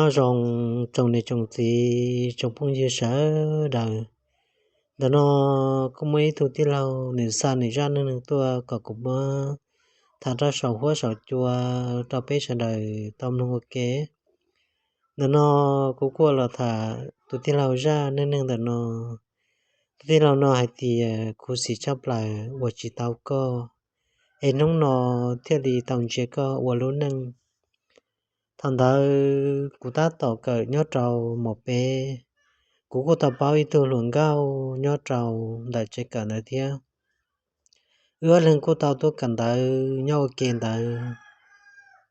Nyob zoo tsoom niam tsoom txiv tsoom phooj ywg sawv daws. Ntawm no kuj muaj ib tug tij laug nws xa nws zaj neej neeg tuaj kom kuv muab tham rau saum huab saum cua rau peb sawv daws tau mloog ua ke. Ntawm no kuv kuj los tham tus tij laug zaj neej neeg ntawm no. Tus tij laug no hais tias, Khuv xim tshaj plaws uas tsis tau koj, es hnub no thiaj li tau ntsia koj ua lub neej. Thaum ntawd kuv tab tom kawm nyob rau mos peb, kuv kuj tau paub ib tug hluas nkauj nyob rau ntawm tsev kawm ntawd thiab. Wb ob leeg kuj tau tuaj kawm ntawv nyob ua ke ntawd.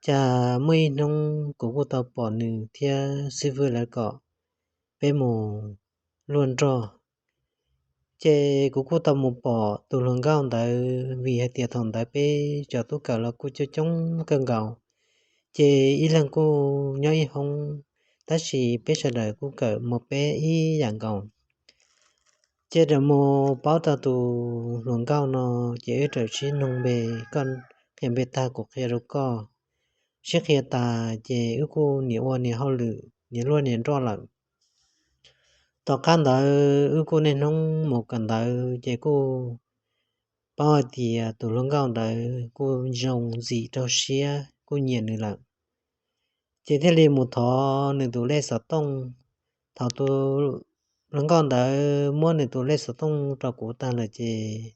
Cas muaj ib hnub kuv kuj tau pom nws thiab xib fwb lawv kom peb mus luaj nroj. Ces kuv kuj tau mus pom tus hluas nkauj ntawd, vim hais tias thaum ntawd peb cov tub kawm los kuj coob coob kawg nkaus, ces ib leeg kuj nyob ib hoob, tab sis peb sawv daws kuj kawm mos peb ib yam nkaus. Ces rawm mus paub tau tus hluas nkauj no, ces wb rawm sib noog npe, koj qhia npe tag kuv qhia rau koj. Sib qhia tas ces wb kuj niam ua niam hauj lwm niam luaj niam nroj lawm. Tom qab ntawd wb kuj niaj hnub mus kawm ntawv ces kuj paub hais tias tus hluas nkauj ntawd kuj zoo ntxim rau siab kuj nyiam nws lawm. Ces thiaj li mus thov nws tus lej xov tooj. Thaum tus hluas nkauj ntawd muab nws tus lej xov tooj rau kuv tag lawm ces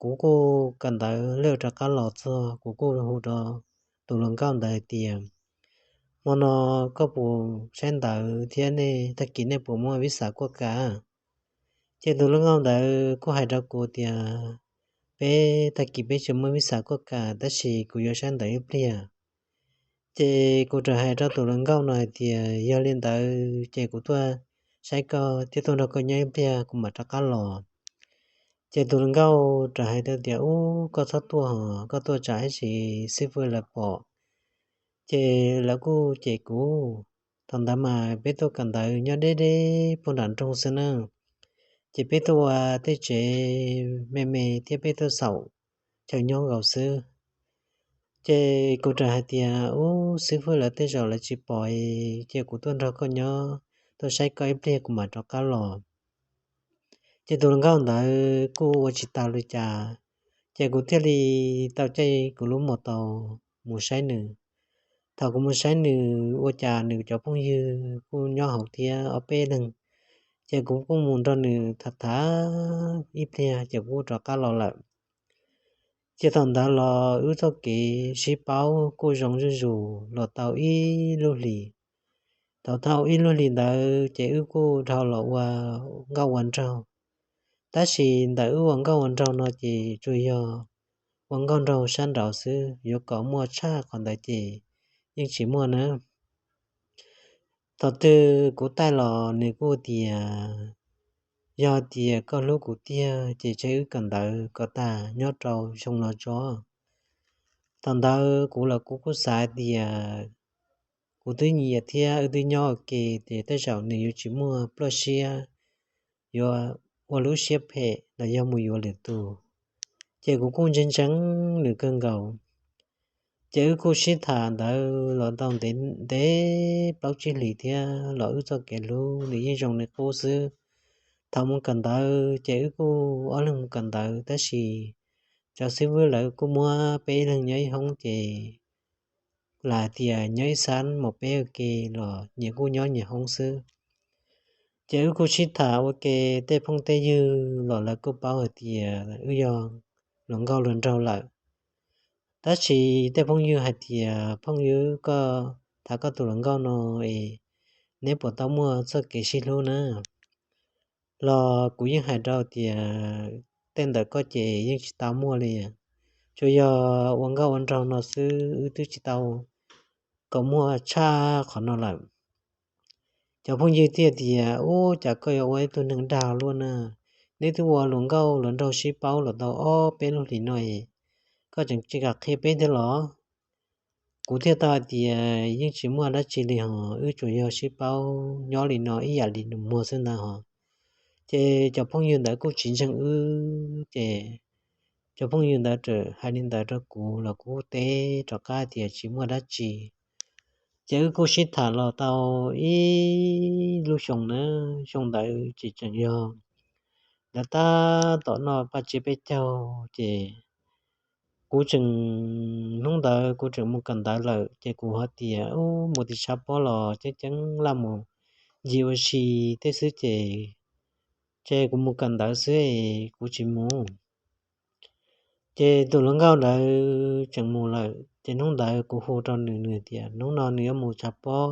kuv kuj kawm ntawv lej rov qab los txog kuv kuj hu rau tus hluas nkauj ntawd hais tias, Hmo no koj puas saib ntawv thiab nej tag kis nej puas muaj vis xav kuaj kam? Ces tus hluas nkauj ntawd kuj hais rau kuv tias, Peb tag kis peb tsis muaj vis xav kuaj kam tab sis kuv yuav saib ntawv ib pliag. Ces kuv txawm hais rau tus hluas nkauj no hais tias, Yog li ntawd ces kuv tuaj saib koj thiab tuaj nrog koj nyob ib pliag kuv mam rov qab los. Ces tus hluas nkauj txawm hais rau tias, Ub, koj txhob tuaj hos, koj tuaj tsam ib sim xib fwb lawv pom ces lawv kuj cem kuv. Thaum ntawd mas peb tuaj kawm ntawv nyob deb deb puag nram nroog xwb na, ces peb tuaj ua tej tsev me me thiab peb tuaj xaum chaw nyob nkaus xwb. Ces kuv txawm hais tias, Ub, xib fwb lawv tej zaum lawv tsis pom ces kuv tuaj nrog koj nyob, tuaj saib koj ib pliag kuv mam rov qab los. Ces tus hluas nkauj ntawd kuj ua tsis tau li cas, ces kuv thiaj li tau caij kuv lub mos taus mus saib nws. Thaum kuv mus saib nws ua cas nws cov phooj ywg kuj nyob hauv thiab ob peb leeg, ces kuv kuj mus nrog nws tham tham ib pliag ces kuv kuj rov qab los lawm. Ces thaum ntawd los wb txoj kev sib paub kuj zoo zuj zus los tau ib lub hlis. Thaum tau ib lub hlis ntawd ces wb kuj dhau los ua nkauj ua nraug. Tab sis ntawm wb ua nkauj ua nraug no ces tsuas yog ua nkauj nraug sab nraud xwb, yuav kom muaj tshaj qhov ntawd ces yeej tsis muaj na. Thaum twg kuv taij los nws kuj tias, Yog tias koj hlub kuv tiag ces cia wb kawm ntawv kom tag nyob rau xyoo no tso. Thaum ntawd kuv los kuv kuj xav tias kuv twb nyiam thiab wb twb nyob ua ke ces tej zaum nws yuav tsis muaj plab siab yuav ua lub siab phem los yog mus yuav lwm tus. Ces kuv kuj ntseeg ntseeg nws kawg nkaus. Ces wb kuj sib tham ntawd los tau ntev ntev plaub tsib hlis thiab los wb txoj kev hlub nws yeej zoo li qub xwb. Thaum mus kawm ntawv ces wb kuj ob leeg mus kawm ntawv tab sis cov xib fwb lawv kuj muab peb ib leeg nyob ib hoob ces lam tias nyob ib xab mus peb ua ke los nyias kuj nyob nyias hoob xwb. Ces wb kuj sib tham ua ke, tej phooj tej ywg los lawv kuj paub hais tias wb yog hluas nkauj hluas nraug lawm. Tab sis tej phooj ywg hais tias, Phooj ywg, koj tham koj tus hluas nkauj no es neb puas tau muaj txoj kev sib hlub na? Los kuv yeej hais rau tias, Tej ntawm koj ces yeej tsis tau muaj li, tsuas yog ua nkauj ua nraug no xwb, wb twb tsis tau kom muaj tshaj qhov no lawm. Cov phooj ywg thiaj tias, Ub, cas koj yuav ua ib tug neeg dag luaj na, neb twb ua hluas nkauj hluas nraug sib paub los tau ob peb lub hlis no es koj tseem tsis kam qhia peb thiab los? Kuv thiaj tau hais tias, Yeej tsis muaj dab tsi li hos, wb tsuas yog sib paub nyob li no ib yam li nus muag xwb ntag hos. Ces cov phooj ywg ntawd kuj tsis ntseeg wb ces cov phooj ywg ntawd txawm hais li ntawd rau kuv los kuv teb rov qab tias tsis muaj dab tsi. Ces wb kuj sib tham los tau ib lub xyoo na, xyoo ntawd ces tseem yog lawv tab tom noj paj tsiab peb caug ces kuv tseem, hnub ntawd kuv tseem mus kawm ntawv lawm ces kuv hais tias ub, mus tim tshav pob los ceeb ceeb laj mus ncig ua si tej xwb ces, ces kuv mus kawm ntawv xwb es kuv tsis mus. Ces tus hluas nkauj ntawd tseem mus lawm ces hnub ntawd kuv hu rau nws, nws tias hnub no nws yuav mus tshav pob,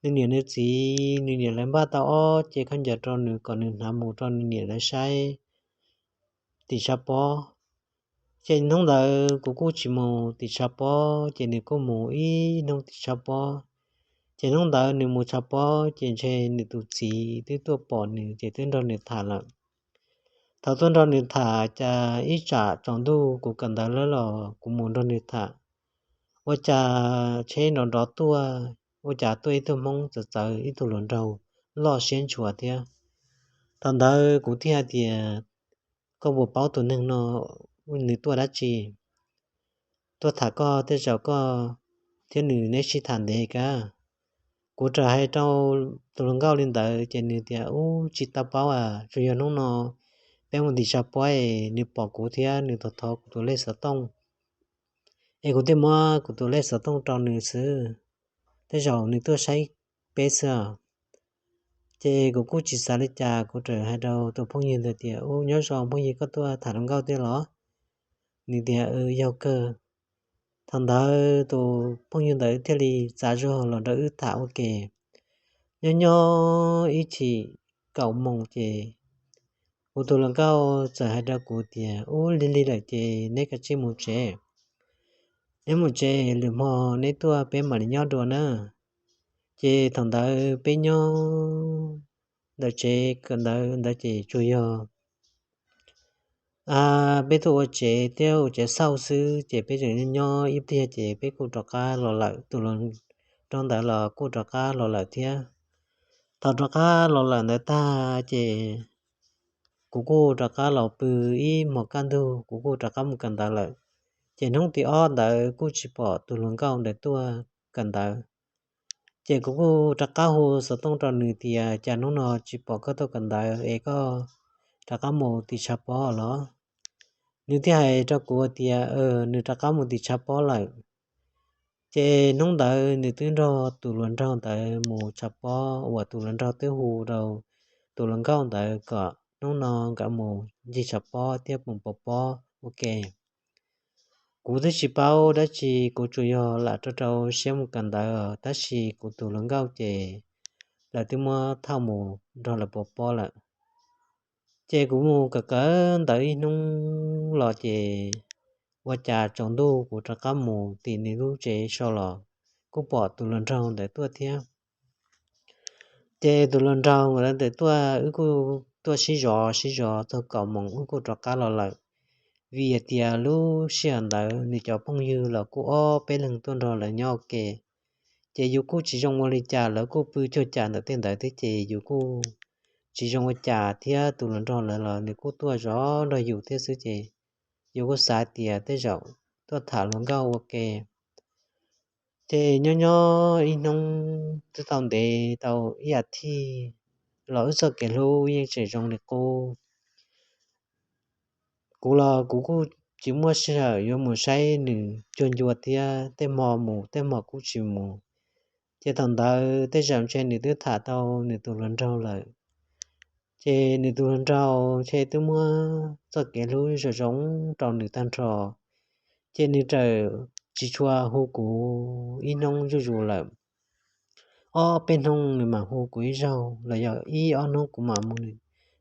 nws niam nws txiv, nws niam lawv npaj tau ob ce khaub ncaws rau nws kom nws hnav mus rau nws niam lawv saib tim tshav pob. Ces hnub ntawd kuv kuj tsis mus tim tshav pob ces nws kuj mus ib hnub tim tshav pob. Ces hnub ntawd nws mus tshav pob ces ntshe nws tus txiv twb tuaj pom nws ces twb nrog nws tham lawm. Thaum tuaj nrog nws tham cas ib tsam tsaus ntuj kuv kawm ntawv lawm los kuv mus nrog nws tham, ua cas tsheb nrov nrov tuaj, ua cas tuaj ib tug hmoob txawv txawv, ib tug hluas nraug loj siab ntshua thiab. Thaum ntawd kuv thiaj hais tias koj puas paub tus neeg no nws tuaj dab tsi, tuaj tham koj tej zaum koj thiab nws neb sib tham ntev kab. Kuv txawm hais rau tus hluas nkauj li ntawd ces nws tias ub, tsis tau paub as, tsuas yog hnub no peb mus tim tshav pob es nws pom kuv thiab nws thov thov kuv tus lej xov tooj es kuv thiaj muab kuv tus lej xov tooj rau nws xwb, tej zaum nws tuaj saib peb xwb. Ces kuv kuj tsis xav li cas, kuv txawm hais rau tus phooj ywg ntawd tias ub, nyob zoo phooj ywg, koj tuaj tham hluas nkauj thiab los? Nws tias yog kawg. Thaum ntawd tus phooj ywg ntawd thiaj li txav zog los nrog wb tham ua ke. Nyob nyob ib chim kaum moos ces kuv tus hluas nkauj txawm hais rau kuv tias ub, lig lig lawm ces neb kav tsij mus tsev, neb mus tsev, lwm hmo neb tuaj peb mam li nyob dua na. Ces thaum ntawd peb nyob ntawm tsev kawm ntawv ntawd ces tsuas yog peb tuaj ua tsev thiab ua tsev xauj xwb ces peb tseem nyob ib pliag ces peb kuj rov qab los lawm, tus hluas nraug ntawd los kuj rov qab los lawm thiab. Thaum rov qab los lawm ntawd tag ces kuv kuj rov qab los pw ib hmos kaj ntug kuv kuj rov qab mus kawm ntawv lawm. Ces hnub tim ob ntawd kuj tsis pom tus hluas nkauj ntawd tuaj kawm ntawv. Ces kuv kuj rov qab hu xov tooj rau nws tias cas hnub no tsis pom koj tuaj kawm ntawv es koj rov qab mus tim tshav pob los? Nws thiaj hais rau kuv tias nws rov qab mus tim tshav pob lawm. Ces hnub ntawd nws twb nrog tus hluas nraug ntawd mus tshav pob uas tus hluas nraug twb hu rau tus hluas nkauj ntawd kom hnub no nkawd mus ncig tshav pob thiab mus pov pob ua ke. Kuv twb tsis paub dab tsi, kuv tsuas yog lam rau rau siab mus kawm ntawv tab sis kuv tus hluas nkauj ces lawv twb muab thauj mus nrog lawv pov pob lawm. Ces kuv mus kawm kawm ntawv ib hnub los ces ua cas tsaus ntuj kuv rov qab mus tim nws lub tsev so los kuj pom tus hluas nraug ntawd tuaj thiab. Ces tus hluas nraug ntawd tuaj, wb kuj tuaj sib zov sib zov txog kaum moos wb kuj rov qab los lawm. Vim tias lub sij hawm ntawd nws cov phooj ywg los kuj ob peb leeg tuaj nrog lawv nyob ua ke. Ces yus kuj tsis zoo ua li cas, lawv kuj pw cuag cas ntawm tej ntawd thiab ces yus kuj tsis zoo ua cas thiab tus hluas nraug lawv los nws kuj tuaj zov nrog yus thiab xwb ces yus kuj xav tias tej zaum tuaj tham hluas nkauj ua ke. Ces nyob nyob ib hnub twb tau ntev tau ib as thiv los wb txoj kev hlub yeej tseem zoo li qub. Kuv los kuv kuj tsis muaj sij hawm yuav mus saib nws cuag ncua thiab tej hmo mus tej hmo kuj tsis mus. Ces thaum ntawd tej zaum ntshe nws twb tham tau nws tus hluas nraug lawm. Ces nws tus hluas nraug ntshe twb muab txoj kev hlub zoo zoo rau nws tag nrho. Ces nws txawm tsis tshua hu kuv ib hnub zuj zus lawm. Ob peb hnub nws mam hu kuv ib zaug los yog ib ob hnub kuv mam mus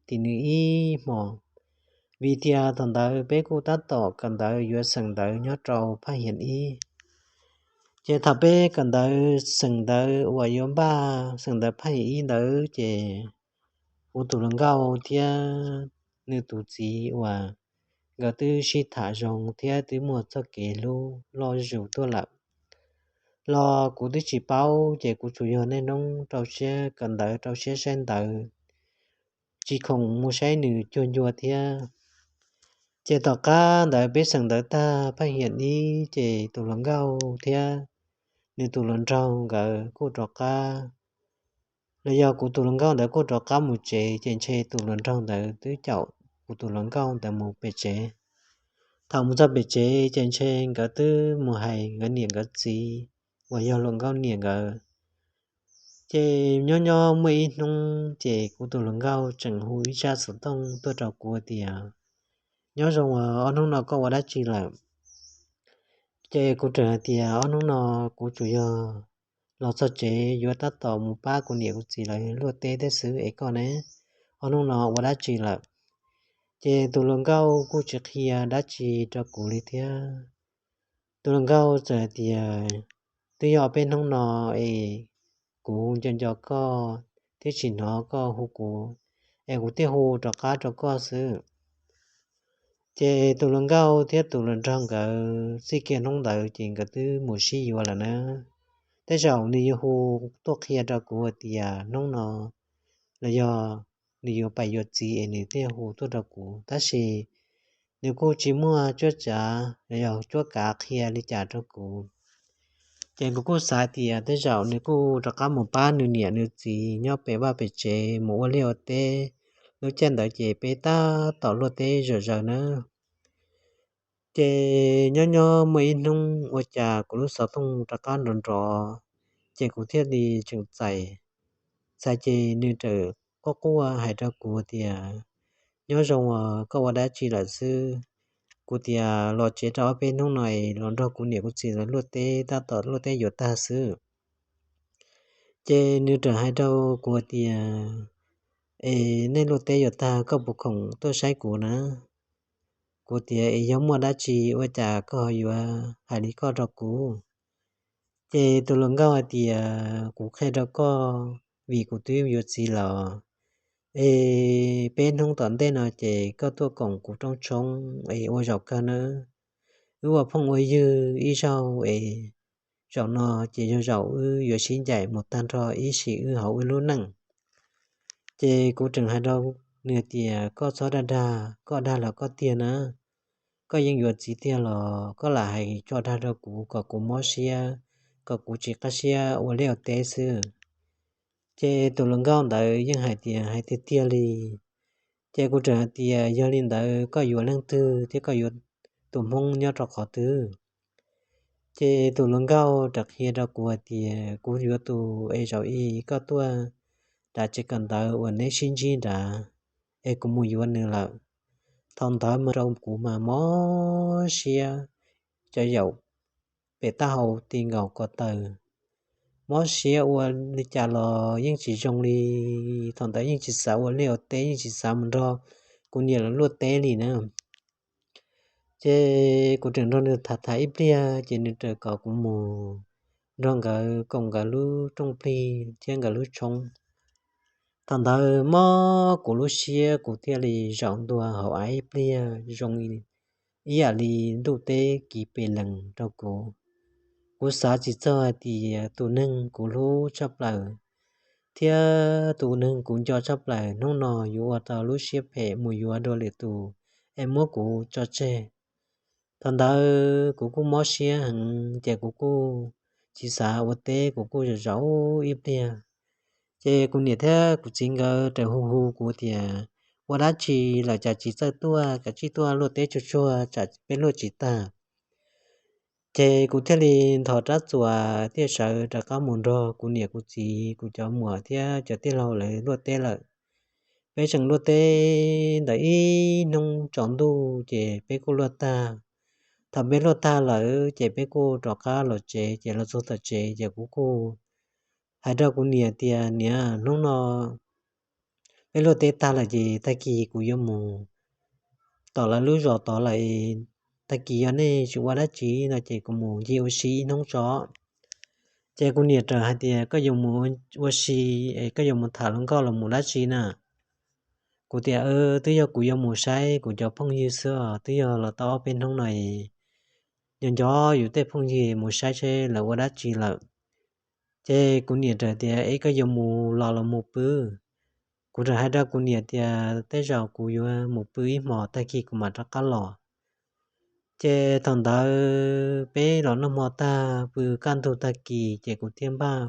tim nws ib hmos. Vim tias thaum ntawd peb kuj tab tom kawm ntawv yuav xeem ntawv nyob rau phaj hiav ib. Ces thaum peb kawm ntawv xeem ntawv uas yuav npaj xeem ntawv phaj hiav ib ntawd ces kuv tus hluas nkauj thiab nws tus txiv uas nkawd twb sib tham zoo thiab twb muaj txoj kev hlub loj zuj zus tuaj lawm los kuv twb tsis paub, ces kuv tsuas yog niaj hnub rau siab kawm ntawv rau siab saib ntawv, tsis khoom mus saib nws cuag ncua thiab. Ces tom qab ntawd peb xeem ntawv tag phaj hiav ib ces tus hluas nkauj thiab nws tus hluas nraug nkawd kuj rov qab, los yog kuv tus hluas nkauj ntawd kuj rov qab mus tsev, ces ntshe tus hluas nraug ntawd twb caum kuv tus hluas nkauj ntawd mus pem tsev. Thaum mus txog pem tsev ces ntshe nkawd twb mus hais nkawd niam nkawd txiv uas yog hluas nkauj niam nkawd. Ces nyob nyob muaj ib hnub ces kuv tus hluas nkauj tseem hu ib tsab xov tooj tuaj rau kuv tias, nyob zoo, ob hnub no koj ua dab tsi lawm? Ces kuv tseem hais tias, ob hnub no kuv tsuas yog los txog tsev yuav tab tom mus pab kuv niam kuv txiv lawv luaj teb thiab xwb, es koj ne, ob hnub no ua dab tsi lawm? Ces tus hluas nkauj kuj tsis qhia dab tsi rau kuv li thiab. Tus hluas nkauj txawm hais tias, twb yog peb hnub no es kuv nco nco koj thiab tsis hnov koj hu kuv, es kuv thiaj hu rov qab rau koj xwb. Ces tus hluas nkauj thiab tus hluas nraug nkawd txij kiag hnub ntawd ces nkawd twb mus sib yuav lawm na. Tej zaum nws yuav hu tuaj qhia rau kuv hais tias hnub no, los yog nws yuav pais yuav txiv es nws thiaj hu tuaj rau kuv, tab sis nws kuj tsis muaj cuab tsav los yog cuab kav qhia li cas rau kuv. Ces kuv kuj xav tias tej zaum nws kuj rov qab mus pab nws niam nws txiv nyob pem vaj pem tsev mus ua liaj ua teb, lub caij ntawd ces peb tab tom luaj teb zom zaws na. Ces nyob nyob muaj ib hnub ua cas kuv lub xov tooj rov qab nrov nrov, ces kuv thiaj li tseem txais. Txais ces nws txawm quaj quaj hais rau kuv tias, nyob zoo os, koj ua dab tsi lawm xwb? Kuv tias los tsev rau ob peb hnub no es los nrog kuv niam kuv txiv lawv luaj teb, tab tom luaj teb yuav tag xwb. Ces nws txawm hais rau kuv tias, es nej luaj teb yuav tag koj puas khoom tuaj saib kuv na? Kuv tias, es yog muaj dab tsi ua cas koj ho yuav hais li koj rau kuv? Ces tus hluas nkauj hais tias, kuv qhia rau koj, vim kuv twb yuav txiv los, es peb hnub tom ntej no ces koj tuaj koom kuv rooj tshoob es ua zaum kawg nawb. Wb ua phooj ua ywg ib zaug es zaum no ces yog zaum wb yuav sib ncaim mus tag nrho ib sim wb hauv wb lub neej. Ces kuv tseem hais rau nws tias, koj txhob dag dag, koj dag los koj tiag na. Koj yeej yuav txiv tiag los koj lam hais tso dag rau kuv kom kuv mob siab, kom kuv tsis qab siab ua liaj ua teb xwb. Ces tus hluas nkauj ntawd yeej hais tias, hais tiag tiag li. Ces kuv tseem hais tias, yog li ntawd koj yuav leej twg thiab koj yuav tus hmoob nyob rau qhov twg? Ces tus hluas nkauj rov qhia rau kuv hais tias, kuv yuav tus es zaum i koj tuaj nram tsev kawm ntawv uas neb sib ntsib nrad, es kuv mus yuav nws lawm. Thaum ntawd mas rau kuv mas mob siab, cov yaum pem taub hau ti nkaus ko taw, mob siab ua li cas los yeej tsis zoo li. Thaum ntawd yeej tsis xav ua liaj ua teb, yeej tsis xav mus nrog kuv niam lawv luaj teb li na. Ces kuv tseem nrog nws tham tham ib pliag ces nws txawm kom kuv mus nrog nkawd koom nkawd lub rooj plig thiab nkawd lub tshoob. Thaum ntawd mob kuv lub siab, kuv thiaj li zaum ntua hauv av ib pliag zoo ib yam li ntuj teb kis pes lees rau kuv. Kuv xav tsis txog hais tias tus neeg kuv hlub tshaj plaws thiab tus neeg kuv nco tshaj plaws hnub no yuav ua tau lub siab phem mus yuav dua lwm tus es muab kuv tso tseg. Thaum ntawd kuv kuj mob siab heev ces kuv kuj tsis xav ua teb, kuv kuj zaum zaum ib pliag. Ces kuv niam thiab kuv txiv nkawd txawm hu hu kuv tias, ua dab tsi lawm cas tsis txawj tuaj, kav tsij tuaj luaj teb tsuag tsuag tsam peb luaj tsis tag. Ces kuv thiaj li nthos rab txuas thiaj sawv rov qab mus nrog kuv niam kuv txiv, kuv cov muam thiab cov tij laug lawv luaj teb lawm. Peb tseem luaj teb ntawm ib hnub tsaus ntuj ces peb kuj luaj tag. Thaum peb luaj tag lawm ces peb kuj rov qab los tsev, ces los txog tom tsev ces kuv kuj hais rau kuv niam tias, niam, hnub no peb luaj teb tag lawm ces tag kis kuv yuav mus tom lawv lub zos tod lawm. Tag kis yog nej tsis ua dab tsi no ces kuv mus ncig ua si ib hnub tso. Ces kuv niam txawm hais tias, koj yuav mus ua si es koj yuav mus tham hluas nkauj los mus dab tsi na? Kuv tias, twb yog kuv yuav mus saib kuv cov phooj ywg xwb os, twb yog los tau ob peb hnub no es nco nco yus tej phooj ywg, mus saib seb lawv ua dab tsi lawm. Ces kuv niam txawm tias, es koj yuav mus los los mus pw? Kuv txawm hais rau kuv niam tias, tej zaum kuv yuav mus pw ib hmos, tag kis kuv mam rov qab los. Ces thaum ntawd peb los noj hmo tag pw kaj ntug tag kis ces kuv thiaj npaj,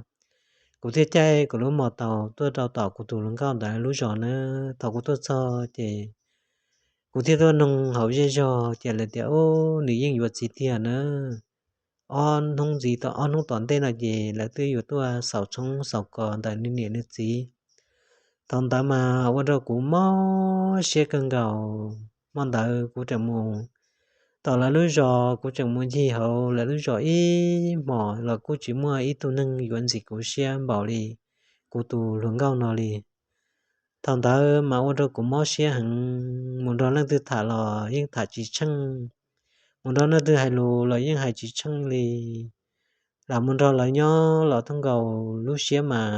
kuv thiaj caij kuv lub mos taus tuaj rau tom kuv tus hluas nkauj ntawd lub zos na. Thaum kuv tuaj txog ces kuv thiaj tuaj noog hauv zej zog ces lawv tias, Ub, nws yeej yuav txiv tiag na. Ob hnub ntxiv, ob hnub tom ntej no ces lawv twb yuav tuaj xaus tshoob xaus kos ntawm nws niam nws txiv. Thaum ntawd mas ua rau kuv mob siab kawg nkaus. Hmo ntawd kuv tseem mus tom lawv lub zos, kuv tseem mus ncig hauv lawv lub zos ib hmos los kuj tsis muaj ib tug neeg yuav ntxim kuv siab npaum li kuv tus hluas nkauj no li. Thaum ntawd mas ua rau kuv mob siab heev, mus nrog leej twg tham los yeej tham tsis tsheej, mus nrog leej twg hais lus los yeej hais tsis tsheej li. Lam mus nrog lawv nyob los thooj nkaus lub siab mas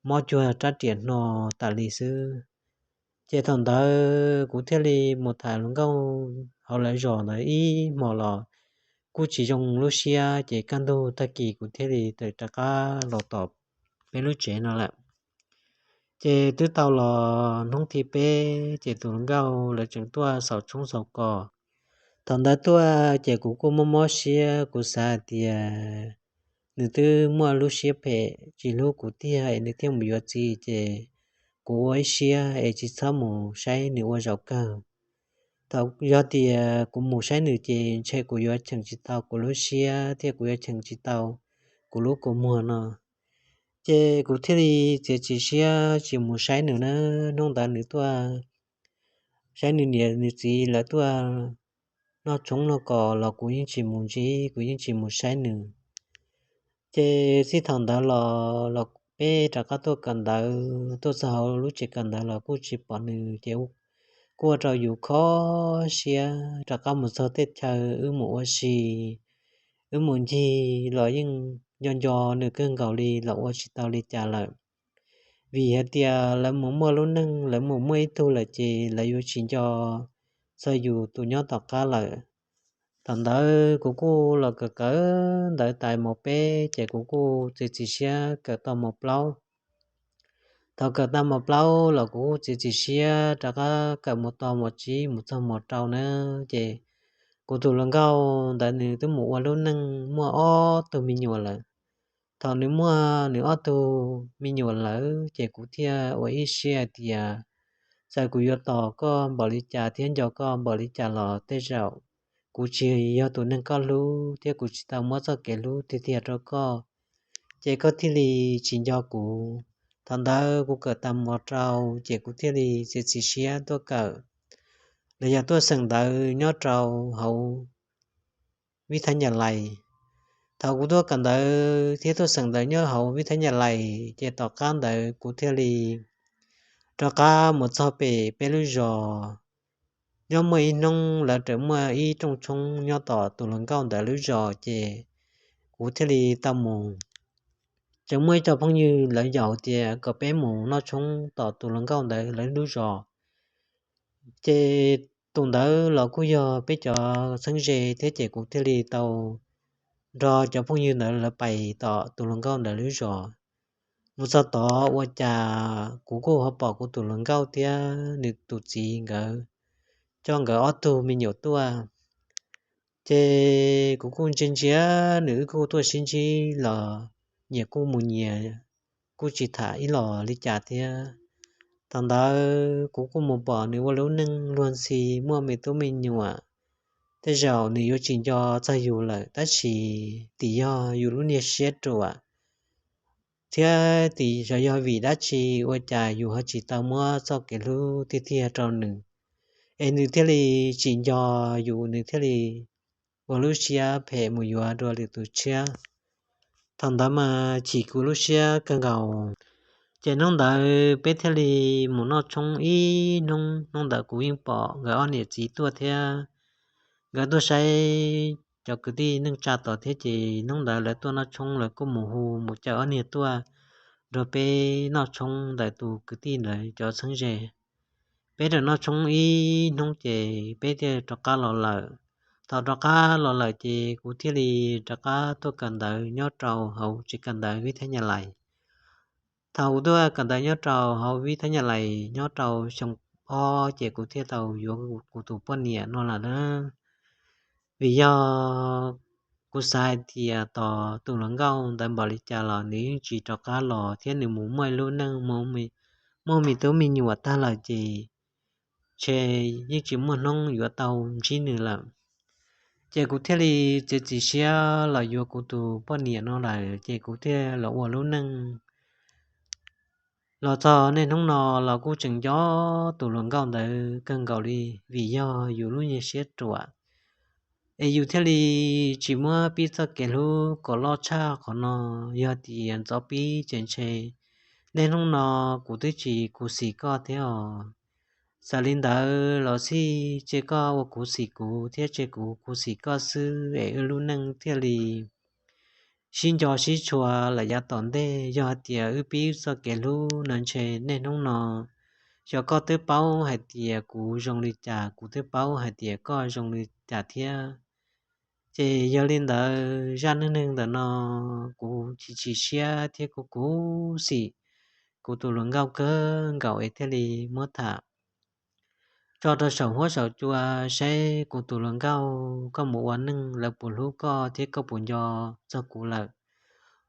mob cuag rab riam hno tas li xwb. Ces thaum ntawd kuv thiaj li mus tham hluas nkauj hauv lawv zos ntawd ib hmos los kuj tsis zoo lub siab, ces kaj ntug tag kis kuv thiaj li tawm rov qab los tom peb lub tsev no lawm. Ces twb tau los hnub thib peb ces tus hluas nkauj lawv tseem tuaj xaus tshoob xaus kos. Thaum ntawd tuaj ces kuv kuj mob mob siab, kuv xav hais tias nws twb muaj lub siab phem tsis hlub kuv tiag es nws thiaj mus yuav txiv, ces kuv ua ib siab es tsis txhob mus saib nws ua zaum kawg. Thaum yog tias kuv mus saib nws ces ntshe kuv yuav cheem tsis tau kuv lub siab thiab kuv yuav cheem tsis tau kuv lub kua muag no. Ces kuv thiaj li txiav txim siab tsis mus saib nws na. Hnub ntawd nws tuaj saib nws niam nws txiv lawv tuaj noj tshoob noj kos los kuv yeej tsis mus ntsib, kuv yeej tsis mus saib nws. Ces txij thaum ntawd los los peb rov qab tuaj kawm ntawv, tuaj txog hauv lub tsev kawm ntawv los kuj tsis pom nws, ces kuj ua rau yus kho siab. Rov qab mus txog teb chaws wb mus ua si, wb mus ncig los yeej nco nco nws kawg nkaus li los ua tsis tau li cas lawm. Vim hais tias lawv mus muaj lub neej, lawv mus muaj ib tug lawm ces lawv yuav tsis nco txog yus tus nyob tom qab lawm. Thaum ntawd kuv kuj los kawm kawm ntawv tas mos peb ces kuv kuj txiav txim siab kawm tau mos plaub. Thaum kawm tau mos plaub los kuv kuj txiav txim siab rov qab kawm mus tau mos tsib mus txog mos rau na. Ces kuv tus hluas nkauj ntawd nws twb mus ua lub neej muaj ob tug me nyuam lawm. Thaum nws muaj nws ob tug me nyuam lawm ces kuv thiaj ua ib siab hais tias txawm kuv yuav tos koj npaum li cas thiab nco koj npaum li cas los tej zaum kuv tsis yog tus neeg koj hlub thiab kuv tsis tau muab txoj kev hlub tiag tiag rau koj, ces koj thiaj li tsis nco kuv. Thaum ntawd kuv kawm tag mos rau ces kuv thiaj li txiav txim siab tuaj kawm los yog tuaj xeem ntawv nyob rau hauv vib thab nyas lais. Thaum kuv tuaj kawm ntawv thiab tuaj xeem ntawv nyob hauv vib thab nyas lais ces tom qab ntawd kuv thiaj li rov qab mus txog pem peb lub zos. Nyob muaj ib hnub lawv tseem muaj ib rooj tshoob nyob tom tus hluas nkauj ntawd lub zos ces kuv thiaj li tau mus. Tseem muaj ib co phooj ywg lawv yaum tias kom peb mus noj tshoob tom tus hluas nkauj ntawd lawv lub zos. Ces tus ntawd los kuj yog peb cov txheeb ze thiab ces kuv thiaj li tau nrog cov phooj ywg ntawd lawv pais tom tus hluas nkauj ntawd lub zos. Mus txog tod ua cas kuv kuj ho pom kuv tus hluas nkauj thiab nws tus txiv nkawd coj nkawd ob tug me nyuam tuaj. Ces kuv kuj ntsia ntsia nws, wb kuj tuaj sib ntsib los nyias kuj mus nyias, kuj tsis tham ib los li cas thiab. Thaum ntawd kuv kuj mus pom nws ua lub neej luag ntxhi muaj me tub me nyuam, tej zaum nws yuav tsis nco txog yus lawm tab sis tim yog yus lub niag siab ruam thiab tim yog vim dab tsi ua cas yus ho tsis tau muab txoj kev hlub tiag tiag rau nws, es nws thiaj li tsis nco yus, nws thiaj li ua lub siab phem mus yuav dua lwm tus tshiab. Thaum ntawd mas chim kuv lub siab kawg nkaus. Ces hnub ntawd peb thiaj li mus noj tshoob ib hnub, hnub ntawd kuv yeej pom nkawd ob niam txiv tuaj thiab. Nkawd tuaj saib cov kwv tij neej tsa tod thiab ces hnub ntawd lawv tuaj noj tshoob, lawv kuj mus hu mus caw ob niag tuaj nrog peb noj tshoob ntawm tus kwv tij ntawd cov txheeb ze. Peb rov noj tshoob ib hnub ces peb thiaj rov qab los lawm. Thaum rov qab los lawm ces kuv thiaj li rov qab tuaj kawm ntawv nyob rau hauv tsev kawm ntawv vib thab nyas lais. Thaum kuv tuaj kawm ntawv nyob rau hauv vib thab nyas lais nyob rau xyoo ob ces kuv thiaj tau yuav kuv tus poj niam no lawm na. Vim yog kuv xav hais tias tos tus hluas nkauj ntawd npaum li cas los nws yeej tsis rov qab los thiab nws mus muaj ib lub neej muaj me tub me nyuam tag lawm ces ntshe yeej tsis muaj hnub yuav tau ntsib nws lawm. Ces kuv thiaj li txiav txim siab los yuav kuv tus poj niam no lawm ces kuv thiaj los ua lub neej. Los txog niaj hnub no los kuj tseem nco tus hluas nkauj ntawd kawg nkaus li vim yog yus lub nyuag siab ruam es yus thiaj li tsis muab pib txoj kev hlub kom loj tshaj qhov no. Yog tias ntxov pib ces ntshe niaj hnub no kuv twb tsis khuv xim koj thiab os. Txawm li ntawd los xij ces koj ua khuv xim kuv thiab ces kuv khuv xim koj xwb es wb lub neej thiaj li sib nco sib tshua lawm yav tom ntej. Yog hais tias wb pib txoj kev hlub no ntshe niaj hnub no xyov koj twb paub hais tias kuv zoo li cas, kuv twb paub hais tias koj zoo li cas thiab. Ces yog li ntawd zaj neej neeg ntawm no kuv chim chim siab thiab kuv khuv xim kuv tus hluas nkauj kawg nkaus es thiaj li muab tham tso rau saum huab saum cua saib kuv tus hluas nkauj koj mus ua neej lawv puas hlub koj thiab koj puas nco txog kuv lawm.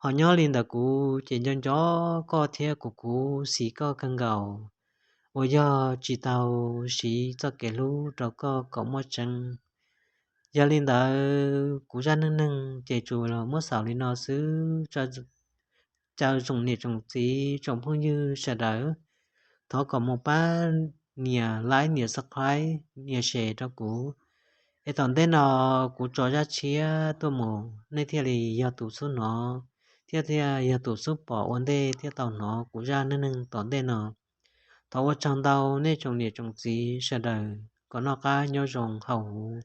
Ho nyob li ntawm kuv ces nco nco koj thiab kuv khuv xim koj kawg nkaus uas yog tsis tau siv txoj kev hlub rau koj kom muaj tseeb. Yog li ntawd kuv zaj neej neeg ces tsuas muab xaus li no xwb. Caw tsoom niam tsoom txiv tsoom phooj ywg sawv daws thov kom mus pab nias like, nias subscribe, nias share rau kuv es tom ntej no kuv tso zaj tshiab tuaj mus nej thiaj li yog tus xub hnov thiab thiaj yog tus xub pom ua ntej thiab tau hnov kuv zaj neej neeg tom ntej no. Thov ua tsaug ntau nej tsoom niam tsoom txiv sawv daws kom noj qab nyob zoo hauv huv.